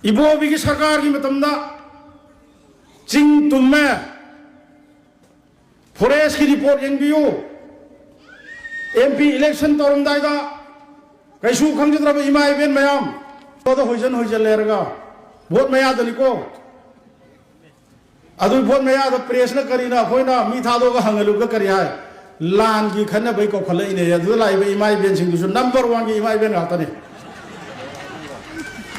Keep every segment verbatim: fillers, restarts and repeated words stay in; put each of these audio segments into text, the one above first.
ꯏꯕꯣꯕꯤꯒꯤ ꯁꯔꯀꯥꯔꯒꯤ ꯃꯇꯝꯗ ꯆꯤꯡ ꯇꯨꯝꯃꯦ꯫ ꯐꯣꯔꯦꯁꯀꯤ ꯔꯤꯄꯣꯔꯠ ꯌꯦꯡꯕꯤꯌꯨ꯫ ꯑꯦꯝ ꯄꯤ ꯏꯂꯦꯛꯁꯟ ꯇꯧꯔꯝꯗꯥꯏꯗ ꯀꯩꯁꯨ ꯈꯪꯖꯗ꯭ꯔꯕ ꯏꯃꯥ ꯏꯕꯦꯟ ꯃꯌꯥꯝ, ꯑꯗꯣ ꯍꯣꯏꯖꯟ ꯍꯣꯏꯖꯜ ꯂꯩꯔꯒ ꯚꯣꯠ ꯃꯌꯥꯗꯅꯤꯀꯣ꯫ ꯑꯗꯨ ꯚꯣꯠ ꯃꯌꯥꯗ ꯄ꯭ꯔꯦꯁꯅ ꯀꯔꯤꯅ ꯑꯩꯈꯣꯏꯅ ꯃꯤ ꯊꯥꯗꯣꯛꯑꯒ ꯍꯪꯍꯜꯂꯨꯕꯗ ꯀꯔꯤ ꯍꯥꯏ? ꯂꯥꯟꯒꯤ ꯈꯟꯅꯕꯩ ꯀꯧꯈꯠꯂꯛꯏꯅꯦ꯫ ꯑꯗꯨꯗ ꯂꯥꯛꯏꯕ ꯏꯃꯥ ꯏꯕꯦꯟꯁꯤꯡꯗꯨꯁꯨ ꯅꯝꯕꯔ ꯋꯥꯟꯒꯤ ꯏꯃꯥ ꯏꯕꯦꯟ ꯉꯥꯛꯇꯅꯤ꯫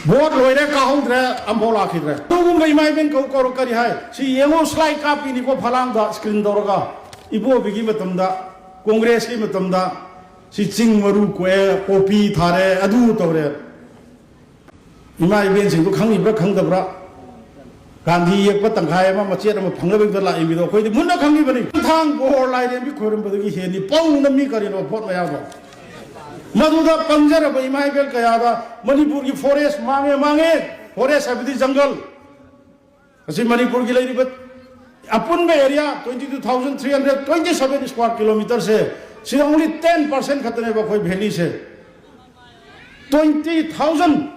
ꯚꯣꯠ ꯂꯣꯏꯔꯦ, ꯀꯥꯍꯧꯗ꯭ꯔꯦ, ꯑꯝꯐꯥꯎ ꯂꯥꯛꯈꯤꯗ꯭ꯔꯦ꯫ ꯑꯗꯨꯒꯨꯝꯕ ꯏꯃꯥ ꯏꯕꯦꯟ ꯀꯧ ꯀꯧꯔ ꯀꯔꯤ ꯍꯥꯏ? ꯁꯤ ꯌꯦꯡꯉꯣ, ꯁ꯭ꯂꯥꯏꯗ ꯀꯥꯞꯄꯤꯅꯤꯀꯣ ꯐꯂꯥꯡꯗ ꯁ꯭ꯀ꯭ꯔꯤꯟ ꯇꯧꯔꯒ꯫ ꯏꯕꯣꯕꯤꯒꯤ ꯃꯇꯝꯗ, ꯀꯣꯡꯒ꯭ꯔꯦꯁꯀꯤ ꯃꯇꯝꯗ ꯁꯤ ꯆꯤꯡ ꯃꯔꯨ ꯀꯣꯛꯑꯦ, ꯄꯣꯄꯤ ꯊꯥꯔꯦ, ꯑꯗꯨ ꯇꯧꯔꯦ꯫ ꯏꯃꯥ ꯏꯕꯦꯟꯁꯤꯡꯗꯣ ꯈꯪꯉꯤꯕ꯭ꯔꯥ ꯈꯪꯗꯕ꯭ꯔꯥ? ꯒꯥꯟꯙꯤ ꯌꯦꯛꯄ ꯇꯪꯈꯥꯏ ꯑꯃ ꯃꯆꯦꯠ ꯑꯃ ꯐꯪꯅꯕꯒꯤꯗ ꯂꯥꯛꯏ ꯃꯤꯗꯣ ꯑꯩꯈꯣꯏꯗꯤ ꯃꯨꯟꯅ ꯈꯪꯉꯤꯕꯅꯤ꯫ ꯊꯥꯡ ꯕꯣꯔ ꯂꯥꯏꯔꯦꯝꯕꯤ ꯈꯣꯏꯔꯝꯕꯗꯒꯤ ꯍꯦꯟꯅꯤ ꯄꯧꯅ ꯃꯤ ꯀꯔꯤꯅꯣ ꯚꯣꯠ ꯃꯌꯥꯗ꯫ ꯃꯗꯨꯗ ꯄꯪꯖꯔꯕ ꯏꯃꯥ ꯏꯕꯦꯟ ꯀꯌꯥꯗ ꯃꯅꯤꯄꯨꯔꯒꯤ ꯐꯣꯔꯦꯁ ꯃꯥꯡꯉꯦ, ꯃꯥꯡꯉꯦ, ꯐꯣꯔꯦꯁ ꯍꯥꯏꯕꯗꯤ ꯖꯪꯒꯜ꯫ ꯑꯁꯤ ꯃꯅꯤꯄꯨꯔꯒꯤ ꯂꯩꯔꯤꯕ ꯑꯄꯨꯟꯕ area twenty two thousand three hundred twenty seven square kilometerꯁꯦ, ꯁꯤꯗ only ten percent ꯈꯛꯇꯅꯦꯕ ꯑꯩꯈꯣꯏ ꯚꯦꯂꯤꯁꯦ꯫ Twenty thousand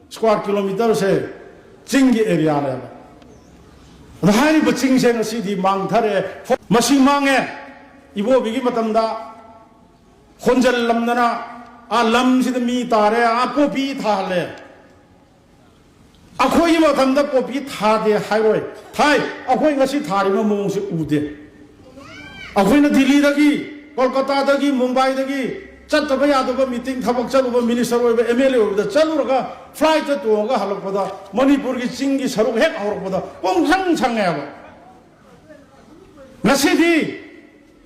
square kilometerꯁꯦ ꯆꯤꯡꯒꯤ ꯑꯦꯔꯤꯌꯥꯅꯦꯕ꯫ ꯑꯗ ꯍꯥꯏꯔꯤꯕ ꯆꯤꯡꯁꯦ ꯉꯁꯤꯗꯤ ꯃꯥꯡꯊꯔꯦ꯫ ꯃꯁꯤ ꯃꯥꯡꯉꯦ꯫ ꯏꯕꯣꯕꯤꯒꯤ ꯃꯇꯝꯗ ꯍꯣꯟꯖꯜꯂꯝꯗꯅ ꯑꯥ ꯂꯝꯁꯤꯗ ꯃꯤ ꯇꯥꯔꯦ, ꯑꯥ ꯄꯣꯄꯤ ꯊꯥꯍꯜꯂꯦ꯫ ꯑꯩꯈꯣꯏꯒꯤ ꯃꯇꯝꯗ ꯄꯣꯄꯤ ꯊꯥꯗꯦ ꯍꯥꯏꯔꯣꯏ, ꯊꯥꯏ꯫ ꯑꯩꯈꯣꯏ ꯉꯁꯤ ꯊꯥꯔꯤꯕ ꯃꯑꯣꯡꯁꯦ ꯎꯗꯦ꯫ ꯑꯩꯈꯣꯏꯅ ꯗꯤꯜꯂꯤꯗꯒꯤ, ꯀꯣꯜꯀꯇꯥꯗꯒꯤ, ꯃꯨꯝꯕꯥꯏꯗꯒꯤ ꯆꯠꯇꯕ ꯌꯥꯗꯕ ꯃꯤꯇꯤꯡ, ꯊꯕꯛ ꯆꯠꯂꯨꯕ, ꯃꯤꯅꯤꯁꯇꯔ ꯑꯣꯏꯕ, ꯑꯦꯝ ꯑꯦꯜ ꯑꯦ ꯑꯣꯏꯕꯗ ꯆꯠꯂꯨꯔꯒ ꯐ꯭ꯂꯥꯏꯠꯇ ꯇꯣꯡꯉꯒ ꯍꯜꯂꯛꯄꯗ ꯃꯅꯤꯄꯨꯔꯒꯤ ꯆꯤꯡꯒꯤ ꯁꯔꯨꯛ ꯍꯦꯛ ꯍꯧꯔꯛꯄꯗ ꯄꯨꯡꯁꯪ ꯁꯪꯉꯦꯕ꯫ ꯉꯁꯤꯗꯤ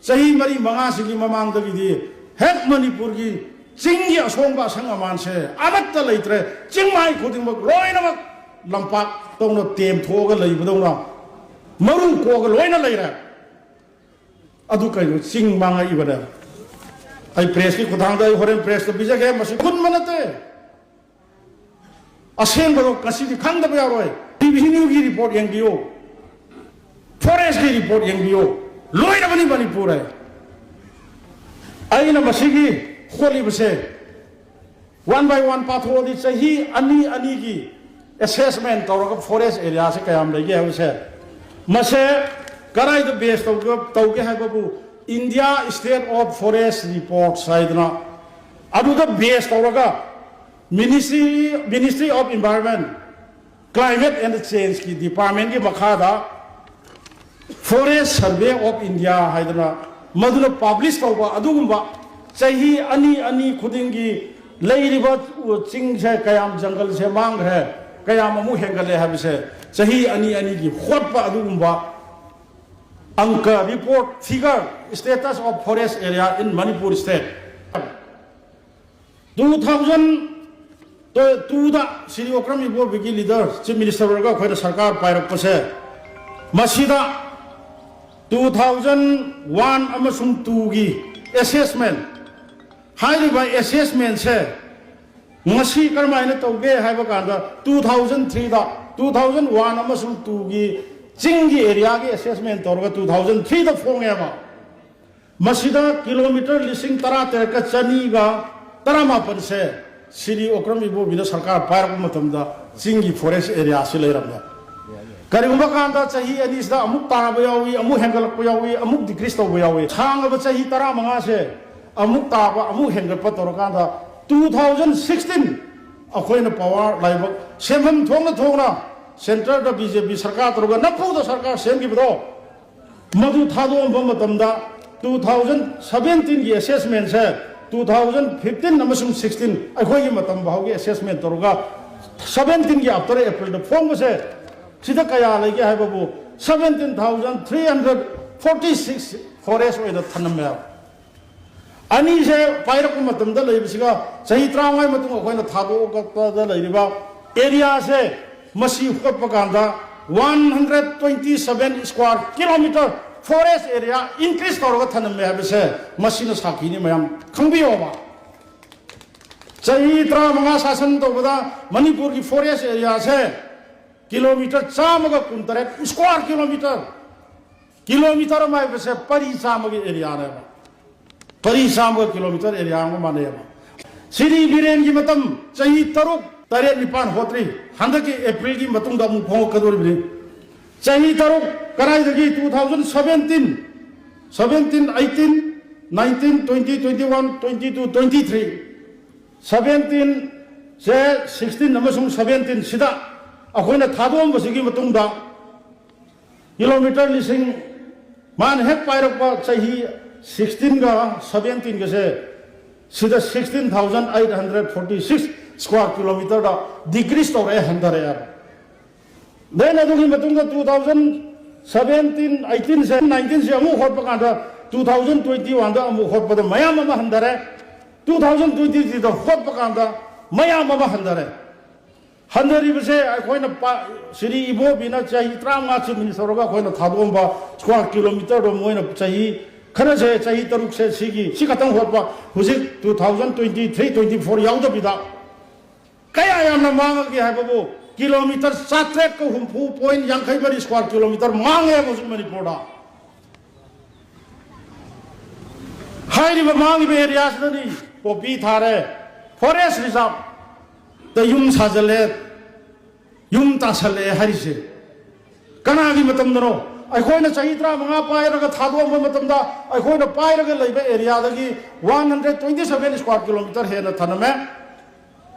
ꯆꯍꯤ ꯃꯔꯤ ꯃꯉꯥꯁꯤꯒꯤ ꯃꯃꯥꯡꯗꯒꯤꯗꯤ ꯍꯦꯛ ꯃꯅꯤꯄꯨꯔꯒꯤ ꯆꯤꯡꯒꯤ ꯑꯁꯣꯡꯕ ꯑꯁꯪ ꯑꯃꯥꯟꯁꯦ ꯑꯃꯠꯇ ꯂꯩꯇ꯭ꯔꯦ꯫ ꯆꯤꯡꯃꯥꯏ ꯈꯨꯗꯤꯡꯃꯛ ꯂꯣꯏꯅꯃꯛ ꯂꯝꯄꯥꯛ ꯇꯧꯅ ꯇꯦꯝꯊꯣꯛꯑꯒ ꯂꯩꯕꯗꯧꯅ ꯃꯔꯨ ꯀꯣꯛꯑꯒ ꯂꯣꯏꯅ ꯂꯩꯔꯦ꯫ ꯑꯗꯨ ꯀꯩꯅꯣ? ꯆꯤꯡ ꯃꯥꯡꯉꯛꯏꯕꯅꯦ꯫ ꯑꯩ ꯄ꯭ꯔꯦꯁꯀꯤ ꯈꯨꯠꯊꯥꯡꯗ ꯑꯩ ꯍꯣꯔꯦꯟ ꯄ꯭ꯔꯦꯁꯇ ꯄꯤꯖꯒꯦ꯫ ꯃꯁꯤ ꯈꯨꯟꯕ ꯅꯠꯇꯦ꯫ ꯑꯁꯦꯡꯕꯗꯣ ꯉꯁꯤꯗꯤ ꯈꯪꯗꯕ ꯌꯥꯔꯣꯏ꯫ ꯔꯤꯚꯤꯅ꯭ꯌꯨꯒꯤ ꯔꯤꯄꯣꯔꯠ ꯌꯦꯡꯕꯤꯌꯨ, ꯐꯣꯔꯦꯁꯀꯤ ꯔꯤꯄꯣꯔꯠ ꯌꯦꯡꯕꯤꯌꯨ꯫ ꯂꯣꯏꯔꯕꯅꯤ ꯃꯅꯤꯄꯨꯔ ꯍꯥꯏ꯫ ꯑꯩꯅ ꯃꯁꯤꯒꯤ ꯍꯣꯠꯂꯤꯕꯁꯦ ꯋꯥꯟ ꯕꯥꯏ ꯋꯥꯟ ꯄꯥꯊꯣꯛꯑꯗꯤ ꯆꯍꯤ ꯑꯅꯤ ꯑꯅꯤꯒꯤ ꯑꯦꯁꯦꯁꯃꯦꯟ ꯇꯧꯔꯒ ꯐꯣꯔꯦꯁ ꯑꯦꯔꯤꯌꯥꯁꯦ ꯀꯌꯥꯝ ꯂꯩꯒꯦ ꯍꯥꯏꯕꯁꯦ, ꯃꯁꯦ ꯀꯗꯥꯏꯗ ꯕꯦꯁ ꯇꯧꯒꯦ ꯇꯧꯒꯦ ꯍꯥꯏꯕꯕꯨ, India state of forest reports ꯍꯥꯏꯗꯅ, ꯑꯗꯨꯗ ꯕꯦꯁ ꯇꯧꯔꯒ Ministry Ministry of Environment, Climate and Changeꯀꯤ ꯗꯤꯄꯥꯔꯠꯃꯦꯟꯒꯤ ꯃꯈꯥꯗ Forest Survey of India ꯍꯥꯏꯗꯅ ꯃꯗꯨꯅ ꯄꯕ꯭ꯂꯤꯁ ꯇꯧꯕ ꯑꯗꯨꯒꯨꯝꯕ, ꯆꯍꯤ ꯑꯅꯤ ꯑꯅꯤ ꯈꯨꯗꯤꯡꯒꯤ ꯂꯩꯔꯤꯕ ꯆꯤꯡꯁꯦ ꯀꯌꯥꯝ, ꯖꯪꯒꯜꯁꯦ ꯃꯥꯡꯈ꯭ꯔꯦ, ꯀꯌꯥꯝ ꯑꯃꯨꯛ ꯍꯦꯟꯒꯠꯂꯦ ꯍꯥꯏꯕꯁꯦ ꯆꯍꯤ ꯑꯅꯤ ꯑꯅꯤꯒꯤ ꯍꯣꯠꯄ ꯑꯗꯨꯒꯨꯝꯕ ꯑꯪꯀ, report, figure, Status of Forest Area in Manipur State꯫ Two thousand ꯇꯨꯗ ꯁ꯭ꯔꯤ ꯑꯣꯀ꯭ꯔꯝ ꯏꯕꯣꯕꯤꯒꯤ ꯂꯤꯗꯔ, ꯆꯤꯐ ꯃꯤꯅꯤꯁꯇꯔ ꯑꯣꯏꯔꯒ ꯑꯩꯈꯣꯏꯅ ꯁꯔꯀꯥꯔ ꯄꯥꯏꯔꯛꯄꯁꯦ, ꯃꯁꯤꯗ ꯇꯨ ꯊꯥꯎꯖꯟ ꯋꯥꯟ ꯑꯃꯁꯨꯡ ꯇꯨꯒꯤ ꯑꯦꯁꯦꯁꯃꯦꯟ, ꯍꯥꯏꯔꯤꯕ ꯑꯦꯁꯦꯁꯃꯦꯟꯁꯦ ꯉꯁꯤ ꯀꯔꯝꯍꯥꯏꯅ ꯇꯧꯒꯦ ꯍꯥꯏꯕ ꯀꯥꯟꯗ, ꯇꯨ ꯊꯥꯎꯖꯟ ꯊ꯭ꯔꯤꯗ, ꯇꯨ ꯊꯥꯎꯖꯟ ꯋꯥꯟ ꯑꯃꯁꯨꯡ ꯇꯨꯒꯤ ꯆꯤꯡꯒꯤ ꯑꯦꯔꯤꯌꯥꯒꯤ ꯑꯦꯁꯦꯁꯃꯦꯟ ꯇꯧꯔꯒ ꯇꯨ ꯊꯥꯎꯖꯟ ꯊ꯭ꯔꯤꯗ ꯐꯣꯡꯉꯦꯕ꯫ ꯃꯁꯤꯗ ꯀꯤꯂꯣꯃꯤꯇꯔ ꯂꯤꯁꯤꯡ ꯇꯔꯥ ꯇꯔꯦꯠꯀ ꯆꯅꯤꯒ ꯇꯔꯥꯃꯥꯄꯟꯁꯦ ꯁ꯭ꯔꯤ ꯑꯣꯀ꯭ꯔꯝ ꯏꯕꯣꯕꯤꯅ ꯁꯔꯀꯥꯔ ꯄꯥꯏꯔꯛꯄ ꯃꯇꯝꯗ ꯆꯤꯡꯒꯤ ꯐꯣꯔꯦꯁ ꯑꯦꯔꯤꯌꯥꯁꯤ ꯂꯩꯔꯝꯃꯦ꯫ ꯀꯔꯤꯒꯨꯝꯕ ꯀꯥꯟꯗ ꯆꯍꯤ ꯑꯅꯤꯁꯤꯗ ꯑꯃꯨꯛ ꯇꯥꯕ ꯌꯥꯎꯏ, ꯑꯃꯨꯛ ꯍꯦꯟꯒꯠꯂꯛꯄ ꯌꯥꯎꯏ, ꯑꯃꯨꯛ ꯗꯤꯀ꯭ꯔꯤꯁ ꯇꯧꯕ ꯌꯥꯎꯏ꯫ ꯁꯥꯡꯉꯕ ꯆꯍꯤ ꯇꯔꯥꯃꯉꯥꯁꯦ ꯑꯃꯨꯛ ꯇꯥꯕ, ꯑꯃꯨꯛ ꯍꯦꯟꯒꯠꯄ ꯇꯧꯔꯀꯥꯟꯗ, ꯇꯨ ꯊꯥꯎꯖꯟ ꯁꯤꯛꯁꯇꯤꯟ ꯑꯩꯈꯣꯏꯅ ꯄꯋꯥꯔ ꯂꯥꯏꯕꯛ ꯁꯦꯝꯐꯝ ꯊꯣꯛꯅ ꯊꯣꯛꯅ ꯁꯦꯟꯇꯔꯗ ꯕꯤ ꯖꯦ ꯄꯤ ꯁꯔꯀꯥꯔ ꯇꯧꯔꯒ ꯅꯝꯐꯨꯗ ꯁꯔꯀꯥꯔ ꯁꯦꯝꯈꯤꯕꯗꯣ, ꯃꯗꯨ ꯊꯥꯗꯣꯛꯑꯝꯕ ꯃꯇꯝꯗ, ꯇꯨ ꯊꯥꯎꯖꯟ ꯁꯕꯦꯟꯇꯤꯟꯒꯤ ꯑꯦꯁꯦꯁꯃꯦꯟꯁꯦ ꯇꯨ ꯊꯥꯎꯖꯟ ꯐꯤꯐꯇꯤꯟ ꯑꯃꯁꯨꯡ ꯁꯤꯛꯁꯇꯤꯟ ꯑꯩꯈꯣꯏꯒꯤ ꯃꯇꯝ ꯐꯥꯎꯒꯤ ꯑꯦꯁꯦꯁꯃꯦꯟ ꯇꯧꯔꯒ, ꯁꯕꯦꯟꯇꯤꯟꯒꯤ ꯑꯥꯐꯇꯔ ꯑꯦꯄ꯭ꯔꯤꯜꯗ ꯐꯣꯡꯕꯁꯦ, ꯁꯤꯗ ꯀꯌꯥ ꯂꯩꯒꯦ ꯍꯥꯏꯕꯕꯨ, seventeen thousand three hundred forty six forest ꯑꯣꯏꯅ ꯊꯝꯂꯝꯃꯦ꯫ ꯑꯅꯤꯁꯦ ꯄꯥꯏꯔꯛꯄ ꯃꯇꯝꯗ ꯂꯩꯕꯁꯤꯒ, ꯆꯍꯤ ꯇꯔꯥꯃꯉꯥꯒꯤ ꯃꯇꯨꯡ ꯑꯩꯈꯣꯏꯅ ꯊꯥꯗꯣꯛꯄꯗ ꯂꯩꯔꯤꯕ ꯑꯦꯔꯤꯌꯥꯁꯦ, ꯃꯁꯤ ꯍꯨꯒꯠꯄ ꯀꯥꯟꯗ one hundred twenty seven square kilometre forest area increase ꯇꯧꯔꯒ ꯊꯝꯂꯝꯃꯦ ꯍꯥꯏꯕꯁꯦ ꯃꯁꯤꯅ ꯁꯥꯈꯤꯅꯤ꯫ ꯃꯌꯥꯝ ꯈꯪꯕꯤꯌꯣꯕ, ꯆꯍꯤ ꯇꯔꯥꯃꯉꯥ ꯁꯥꯁꯟ ꯇꯧꯕꯗ ꯃꯅꯤꯄꯨꯔꯒꯤ ꯐꯣꯔꯦꯁ ꯑꯦꯔꯤꯌꯥꯁꯦ ꯀꯤꯂꯣꯃꯤꯇꯔ ꯆꯥꯝꯃꯒ ꯀꯨꯟꯇꯔꯦꯠ ꯁ꯭ꯀ꯭ꯋꯥꯔ ꯀꯤꯂꯣꯃꯤꯇꯔ, ꯀꯤꯂꯣꯃꯤꯇꯔ ꯑꯃ ꯍꯥꯏꯕꯁꯦ ꯄꯔꯤ ꯆꯥꯝꯃꯒꯤ ꯑꯦꯔꯤꯌꯥꯅꯦꯕ꯫ ꯄꯔꯤ ꯆꯥꯝꯃꯒ ꯀꯤꯂꯣꯃꯤꯇꯔ ꯑꯦꯔꯤꯌꯥ ꯑꯃꯒ ꯃꯥꯟꯅꯩꯑꯕ꯫ ꯁ꯭ꯔꯤ ꯕꯤꯔꯦꯟꯒꯤ ꯃꯇꯝ ꯆꯍꯤ ꯇꯔꯨꯛ, ꯇꯔꯦꯠ ꯅꯤꯄꯥꯟ ꯍꯣꯠꯇ꯭ꯔꯤ꯫ ꯍꯟꯗꯛꯀꯤ ꯑꯦꯄ꯭ꯔꯤꯜꯒꯤ ꯃꯇꯨꯡꯗ ꯑꯃꯨꯛ ꯈꯣꯡꯉꯛꯀꯗꯧꯔꯤꯕꯅꯤ꯫ ꯆꯍꯤ ꯇꯔꯨꯛ꯫ ꯀꯗꯥꯏꯗꯒꯤ two thousand seventeen, seventeen, eighteen, nineteen, twenty, twenty-one, twenty-two, twenty-three, seventeen ꯁꯦ, sixteen ꯑꯃꯁꯨꯡ seventeen ꯁꯤꯗ ꯑꯩꯈꯣꯏꯅ ꯊꯥꯗꯣꯛꯑꯝꯕꯁꯤꯒꯤ ꯃꯇꯨꯡꯗ ꯀꯤꯂꯣꯃꯤꯇꯔ ꯂꯤꯁꯤꯡ, ꯃꯥꯅ ꯍꯦꯛ ꯄꯥꯏꯔꯛꯄ ꯆꯍꯤ sixteen ꯒ seventeen ꯒꯁꯦ, ꯁꯤꯗ sixteen thousand eight hundred forty six square kilometer ꯗ decrease ꯇꯧꯔꯛꯑꯦ, ꯍꯟꯊꯔꯛꯑꯦꯕ꯫ Then ꯑꯗꯨꯒꯤ ꯃꯇꯨꯡꯗ two thousand seventeen, eighteen ꯁꯦ, nineteen ꯁꯦ ꯑꯃꯨꯛ ꯍꯣꯠꯄ ꯀꯥꯟꯗ two thousand twenty-one ꯗ ꯑꯃꯨꯛ ꯍꯣꯠꯄꯗ ꯃꯌꯥꯝ ꯑꯃ ꯍꯟꯊꯔꯦ꯫ Two thousand twenty-three ꯗ ꯍꯣꯠꯄ ꯀꯥꯟꯗ ꯃꯌꯥꯝ ꯑꯃ ꯍꯟꯊꯔꯦ꯫ ꯍꯟꯊꯔꯤꯕꯁꯦ ꯑꯩꯈꯣꯏꯅ ꯄꯥ-, ꯁ꯭ꯔꯤ ꯏꯕꯣꯕꯤꯅ ꯆꯍꯤ ꯇꯔꯥꯃꯉꯥ Chief Minister ꯑꯣꯏꯔꯒ ꯑꯩꯈꯣꯏꯅ ꯊꯥꯗꯣꯛꯑꯝꯕ square kilometer ꯗꯣ ꯃꯣꯏꯅ ꯆꯍꯤ ꯈꯔꯁꯦ, ꯆꯍꯤ ꯇꯔꯨꯛꯁꯦ ꯁꯤꯒꯤ, ꯁꯤ ꯈꯛꯇꯪ ꯍꯣꯠꯄ, ꯍꯧꯖꯤꯛ two thousand twenty-three twenty-four ꯌꯥꯎꯗꯕꯤꯗ ꯀꯌꯥ ꯌꯥꯝꯅ ꯃꯥꯡꯉꯒꯦ ꯍꯥꯏꯕꯕꯨ, ꯀꯤꯂꯣꯃꯤꯇꯔ ꯆꯥꯇ꯭ꯔꯦꯠꯀ ꯍꯨꯝꯐꯨ point ꯌꯥꯡꯈꯩ ꯃꯔꯤ square kilometer ꯃꯥꯡꯉꯦ ꯍꯥꯏꯕ ꯍꯧꯖꯤꯛ ꯃꯅꯤꯄꯨꯔꯗ꯫ ꯍꯥꯏꯔꯤꯕ ꯃꯥꯡꯉꯤꯕ area ꯁꯤꯗꯅꯤ ꯄꯣꯄꯤ ꯊꯥꯔꯦ, forest reserve ꯇ ꯌꯨꯝ ꯁꯥꯖꯜꯂꯦ, ꯌꯨꯝ ꯇꯥꯁꯜꯂꯛꯑꯦ ꯍꯥꯏꯔꯤꯁꯦ꯫ ꯀꯅꯥꯒꯤ ꯃꯇꯝꯗꯅꯣ? ꯑꯩꯈꯣꯏꯅ ꯆꯍꯤ ꯇꯔꯥꯃꯉꯥ ꯄꯥꯏꯔꯒ ꯊꯥꯗꯣꯛꯑꯝꯕ ꯃꯇꯝꯗ ꯑꯩꯈꯣꯏꯅ ꯄꯥꯏꯔꯒ ꯂꯩꯕ area ꯗꯒꯤ one hundred twenty seven square kilometer ꯍꯦꯟꯅ ꯊꯅꯝꯃꯦ꯫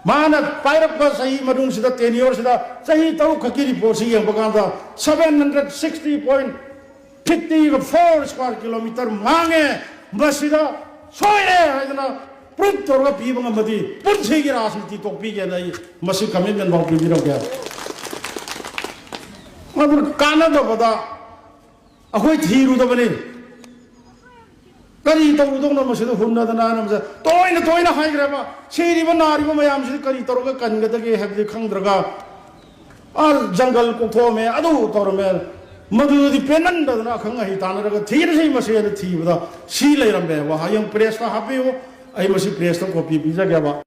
ꯃꯥꯅ ꯄꯥꯏꯔꯛꯄ ꯆꯍꯤ ꯃꯅꯨꯡꯁꯤꯗ, tenure ꯁꯤꯗ, ꯆꯍꯤ ꯇꯔꯨꯛ ꯈꯛꯀꯤ report ꯁꯤ ꯌꯦꯡꯕ ꯀꯥꯟꯗ seven hundred sixty point fifty four square kilometer ꯃꯥꯡꯉꯦ꯫ ꯃꯁꯤꯗ ꯁꯣꯏꯔꯦ ꯍꯥꯏꯗꯅ proof ꯇꯧꯔꯒ ꯄꯤꯕ ꯉꯝꯃꯗꯤ ꯄꯨꯟꯁꯤꯒꯤ ꯔꯥꯖꯅꯤꯇꯤ ꯇꯣꯛꯄꯤꯒꯦꯅ ꯑꯩ ꯃꯁꯤ commitment ꯐꯥꯎ ꯄꯤꯕꯤꯔꯝꯒꯦ꯫ ꯑꯗꯨꯅ ꯀꯥꯟꯅꯗꯕꯗ ꯑꯩꯈꯣꯏ ꯊꯤꯔꯨꯗꯕꯅꯤ꯫ ꯀꯔꯤ ꯇꯧꯔꯨꯗꯧꯅꯣ ꯃꯁꯤꯗ ꯍꯨꯟꯅꯗꯅ ꯍꯥꯏꯅ ꯃꯁꯤ ꯇꯣꯏꯅ ꯇꯣꯏꯅ ꯍꯥꯏꯈ꯭ꯔꯦꯕ꯫ ꯁꯤꯔꯤꯕ ꯅꯥꯔꯤꯕ ꯃꯌꯥꯝꯁꯤꯗ ꯀꯔꯤ ꯇꯧꯔꯒ ꯀꯟꯒꯗꯒꯦ ꯍꯥꯏꯕꯗꯤ ꯈꯪꯗ꯭ꯔꯒ, ꯑꯥ, ꯖꯪꯒꯜ ꯀꯣꯛꯊꯣꯛꯑꯝꯃꯦ, ꯑꯗꯨ ꯇꯧꯔꯝꯃꯦ꯫ ꯃꯗꯨꯗꯤ ꯄꯦꯟꯃꯟꯗꯗꯅ ꯑꯈꯪ ꯑꯍꯩ ꯇꯥꯟꯅꯔꯒ ꯊꯤꯔꯁꯤ ꯃꯁꯦꯅ ꯊꯤꯕꯗ ꯁꯤ ꯂꯩꯔꯝꯃꯦꯕ꯫ ꯍꯌꯦꯡ press ꯇ ꯍꯥꯞꯄꯤꯌꯨ, ꯑꯩ ꯃꯁꯤ press ꯇ copy ꯄꯤꯖꯒꯦꯕ꯫